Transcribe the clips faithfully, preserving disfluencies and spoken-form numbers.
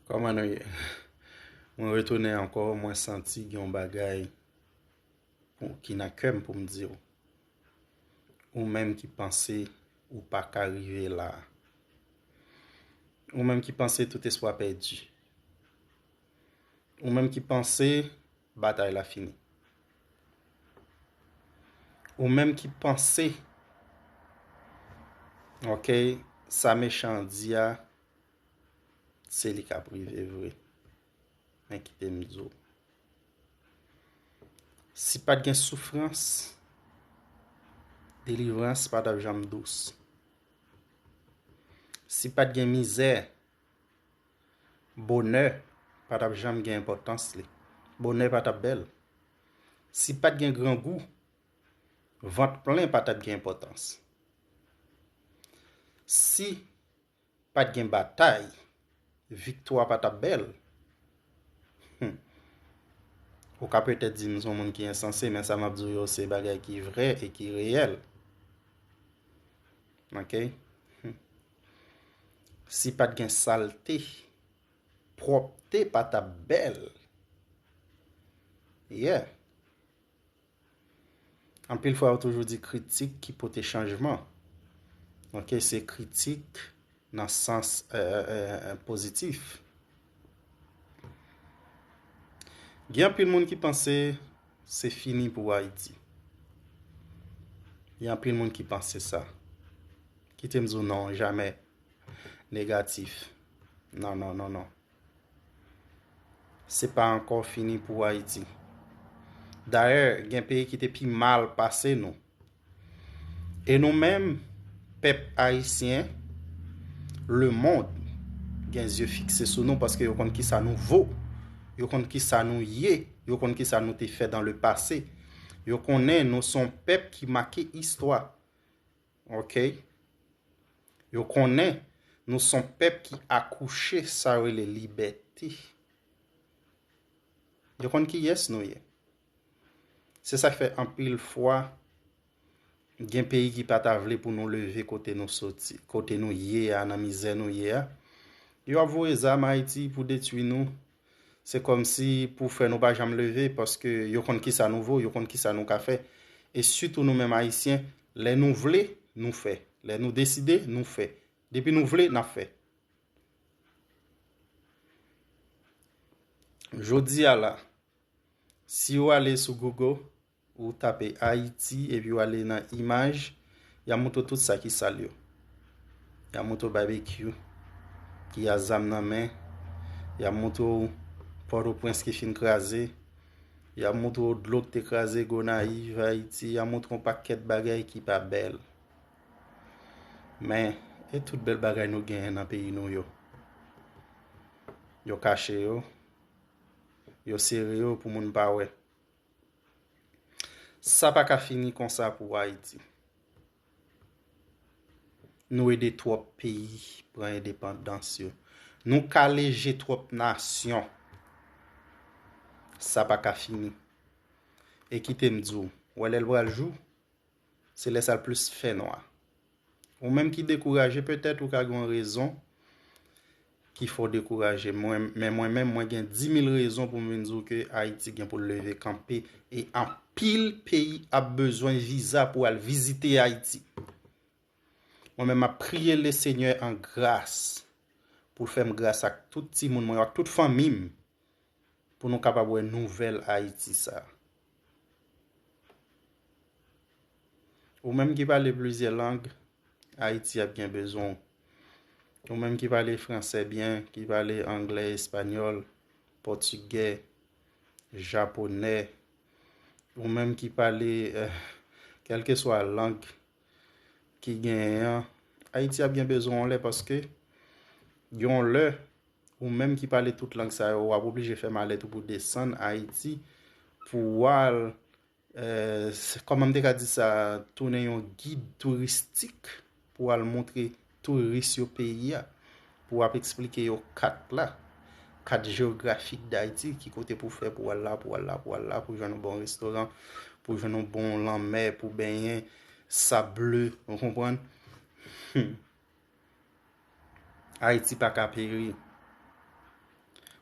Kòman nou ye? Mwen retounen ankò, mwen santi gen yon bagay pou, ki nan kè m pou m di w. Ou menm ki panse ou pa ka rive la. Ou menm ki panse tout espwa pèdi. Ou menm ki panse batay la fini. Ou menm ki panse, ok, sa mechan an di a, se li k ap rive vre. Men kite m di w. Si pa t gen soufrans, delivrans pa t ap janm dous. Si pa t gen mizè, bonè pa t ap janm gen enpòtans li. Bonè pa t ap bèl. Si pa t gen grangou, vant plen pa t ap gen enpòtans. Si pa t gen batay, viktwa pa t ap bèl. Hmm. Ou ka petèt di m se yon moun ki ensanse, men sa m ap di w yo se bagay ki vrè e ki reyèl. Ok? Hmm. Si pa t gen salte, pwòpte pa t ap bèl. Yeah. Anpil fwa, yo toujou di kritik ki pote chanjman. Ok, se kritik nan sans, eh, eh, eh, pozitif. Gen anpil moun ki panse se fini pou Ayiti. Gen anpil moun ki panse sa. Kite m di w non, jamè. Negatif. Non, non, non, non. Se pa ankò fini pou Ayiti. Dayè, gen peyi ki te pi mal pase nou. E nou menm, pèp ayisyen, lemonn gen zye fikse sou nou paske yo konn kisa nou vo. Yo konn kisa nou ye. Yo konn kisa nou te fè dans le passé. Yo konnen nou se yon pèp ki make istwa. Ok? Yo konnen nou se yon pèp ki akouche sa yo rele libète. Yo konn kiyès nou ye. Se sa k fè anpil fwa, gen peyi ki pa ta vle pou nou leve kote nou soti, kote nou ye a, nan mizè nou ye a. Yo ap voye zam Ayiti pou detwi nou. Se kòmsi pou fè nou pa janm leve, paske yo konn kisa nou vo, yo konn kisa nou ka fè. E sitou nou menm Ayisyen, lè nou vle, nou fè. Lè nou deside, nou fè. Depi nou vle, n ap fè. Jodi a la, si w ale sou Google, ou tape Ayiti epi w ale nan imaj, y ap montre w tout sa ki sal yo. Y ap montre w babekyou ki a zam nan men. Y ap montre w Pòtoprens ki fin kraze. Y ap montre w dlo ki te kraze Gonayiv, Ayiti. Y ap montre w yon pakèt bagay ki pa bèl. Men, e tout bèl bagay nou genyen nan peyi nou yo? Yo kache yo. Yo sere yo pou moun pa wè. Sa pa ka fini konsa pou Ayiti. Nou ede twòp peyi pran endepandans yo. Nou kale je twòp nasyon. Sa pa ka fini. E kite m di w, w wè lè l pral jou, se lè sa l plis fè nwa. Ou menm ki dekouraje, petèt ou ka gen yon rezon ki fè w dekouraje. Mwen, men mwen menm, mwen gen di mil rezon pou m vin di w ke Ayiti gen pou l leve kanpe. E anpil peyi ap bezwen viza pou al vizite Ayiti. Mwen menm, m ap priye Lesenyè an gras pou l fè m gras ak tout timoun mwen yo, ak tout fanmi m, pou nou kapab wè nouvèl Ayiti sa a. Ou menm ki pale plizyè lang, Ayiti ap gen bezwen w. Ou menm ki pale fransè byen, ki pale anglè, espanyòl, pòtigè, japonè, ou menm ki pale, eh, kèlkeswa lang ki genyen an, Ayiti ap gen bezwen w yon lè, paske yon lè, ou menm ki pale tout lang sa yo, w ap oblije fè malèt ou pou desann Ayiti, pou w al, eh, s-, kòman m te ka di sa, tounen yon gid touristik pou w al montre touris yo peyi a, pou w ap eksplike yo kat la, kat jewografik Dayiti, ki kote pou fè pou w al la, pou w al la, pou w al la, pou jwenn yon bon restoran, pou jwenn yon bon lanmè, pou benyen, sab ble, ou konprann? Hmm. Ayiti pa ka peri.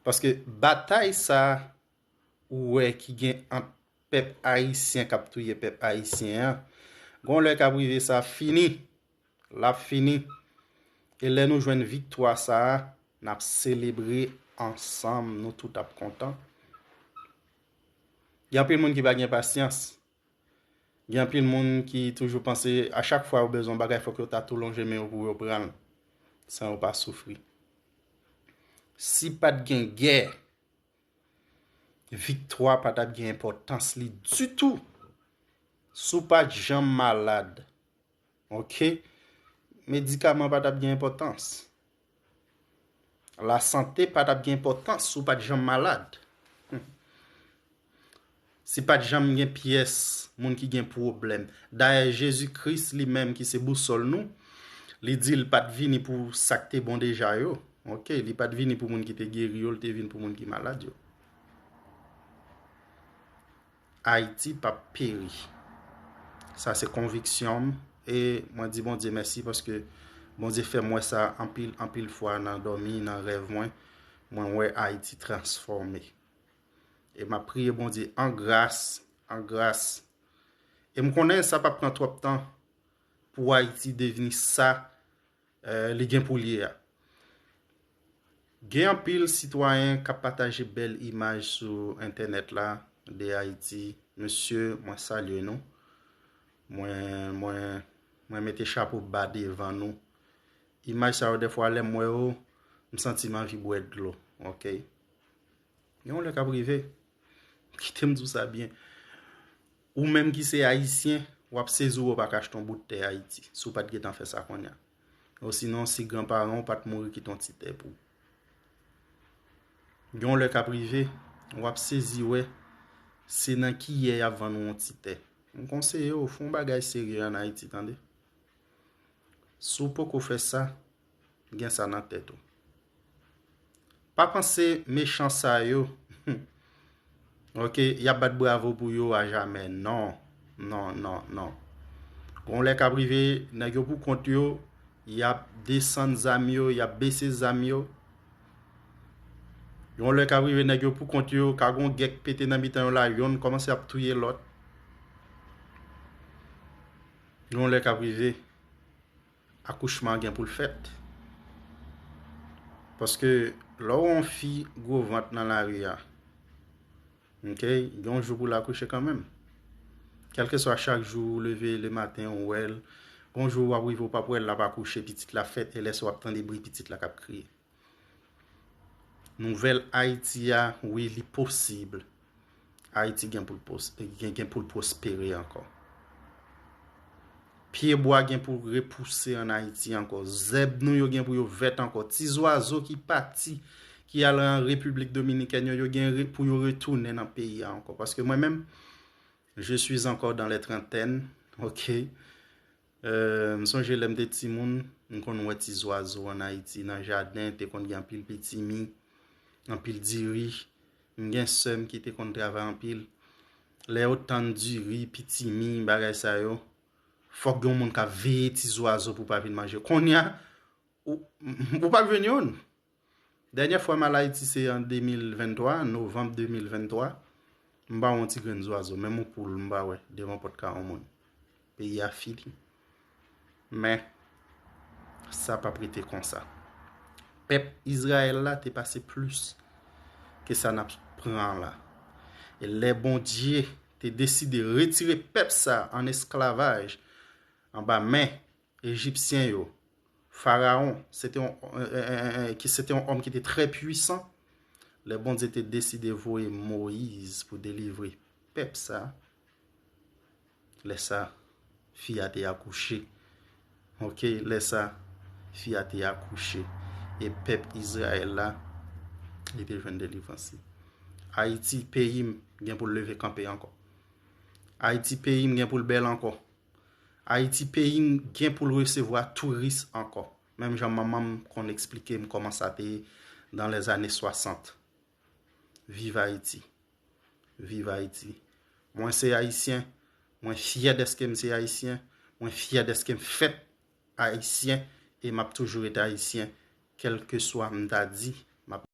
Paske batay sa ou wè ki gen ant pèp ayisyen k ap touye pèp ayisyen an, gon lè k ap rive sa fini. L ap fini. E lè nou jwenn viktwa sa a, n ap selebre ansanm, nou tout ap kontan. Gen anpil moun ki pa gen pasyans. Gen anpil moun ki toujou panse a chak fwa yo bezwen yon bagay, fòk yo ta tou lonje men yo pou yo pran l, san yo pa soufri. Si pa t gen gè, viktwa pa t ap gen enpòtans li ditou. Si w pa t janm malad, oke, medikaman pa t ap gen enpòtans. Lasante pa t ap gen enpòtans si w pa t janm malad. Si pa t janm gen pyès moun ki gen pwoblèm. Dayè, Jezi Kris li menm ki se bousòl nou, li di l pa t vini pou sa k te bon deja yo. Oke, li pa t vini pou moun ki te geri yo, li te vin pou moun ki malad yo. Ayiti p ap peri. Sa se konviksyon m. E mwen di Bondye mèsi paske Bondye fè m wè sa anpil, anpil fwa nan dòmi, nan rèv mwen. Mwen wè Ayiti transfòme. E m ap priye Bondye an gras, an gras. E m konnen sa p ap pran twòp tan pou Ayiti devni sa, eh, li gen pou l ye a. Gen anpil sitwayen k ap pataje bèl imaj sou entènèt la de Ayiti. Mesye, mwen salye nou. Mwen, mwen, mwen mete chapo ba devan nou. Imaj sa yo, dèfwa, lè m wè yo, m santi m anvi bwè dlo, oke? Gen yon lè k ap rive, kite m di w sa byen. Ou menm ki se Ayisyen, w ap sezi w wè w pa ka achte yon bout tè Ayiti, si w pa t gentan fè sa kounye a. Osinon, si granparan w pa t mouri kite yon ti tè pou w. Gen yon lè k ap rive, w ap sezi wè se nan kiyè y ap vann ou yon ti tè. M konseye w, fè yon bagay serye ann Ayiti, tande. Si w poko fè sa, gen sa nan tèt ou. Pa panse mechan sa yo, oke, y ap bat bravo pou yo ajamè. Non, non, non, non. Gon lè k ap rive, nèg yo pou kont yo, y ap desann zam yo, y ap bese zam yo. Gon lè k ap rive, nèg yo pou kont yo, ka gon gè k pete nan mitan yo la, yonn kòmanse ap touye lòt. Gon lè k ap rive, akouchman an gen pou l fèt. Paske lè w wè yon fi gwo vant nan lari a, oke, gen yon jou pou l akouche kanmenm. Kèlkeswa chak jou ou leve lematen ou wè l, gen yon jou w ap rive ou p ap wè l, l ap akouche, pitit la fèt, e lè sa w ap tande bri pitit la k ap kriye. Nouvèl Ayiti a, wi, li posib. Ayiti gen pou l pos-, gen, gen pou l pwospere ankò. Pyebwa gen pou repouse ann Ayiti ankò. Zèb nou yo gen pou yo vèt ankò. Ti zwazo ki pati, ki al an Repiblik Dominikèn yo, yo gen re-, pou yo retounen nan peyi a ankò. Paske mwen menm, je suis encore dans les trentaines, oke? Euh, m sonje lè m te timoun, m konn wè ti zwazo ann Ayiti, nan jaden, te konn gen anpil pitimi, anpil diri. M gen sè m ki te konn travay anpil. Lè yo tann diri, pitimi, bagay sa yo, fòk gen yon moun k ap veye ti zwazo pou pa vin manje. Kounye a, ou, ou p ap jwenn youn. Dènyè fwa m al Ayiti se an de mil venntwa, novanm de mil venntwa. M pa wè yon ti grenn zwazo, menm yon poul m pa wè devan pòt kay yon moun. Peyi a fini. Men, sa p ap rete konsa. Pèp Izrayèl la te pase plis ke sa n ap pran la. E lè Bondye te deside retire pèp sa ann esklavaj anba men Ejipsyen yo, Farawon, se te yon, eh, eh, eh, eh, ki se te yon òm ki te trè pwisan. Lè Bondye te deside voye Moyiz pou delivre pèp sa, lè sa, fi a te akouche. Oke, lè sa, fi a te akouche. E pèp Izrayèl la, li te jwenn delivrans li. Ayiti, peyi m, gen pou l leve kanpe ankò. Ayiti, peyi m, gen pou l bèl ankò. Ayiti, peyi m, gen pou l resevwa touris ankò. Menm jan manman m konn eksplike m kòman sa te ye dans les années soixante. Viv Ayiti. Viv Ayiti. Mwen se Ayisyen. Mwen fyè dèske m se Ayisyen. Mwen fyè dèske m fèt Ayisyen. E m ap toujou rete Ayisyen. Kèlkeswa m ta di, m ap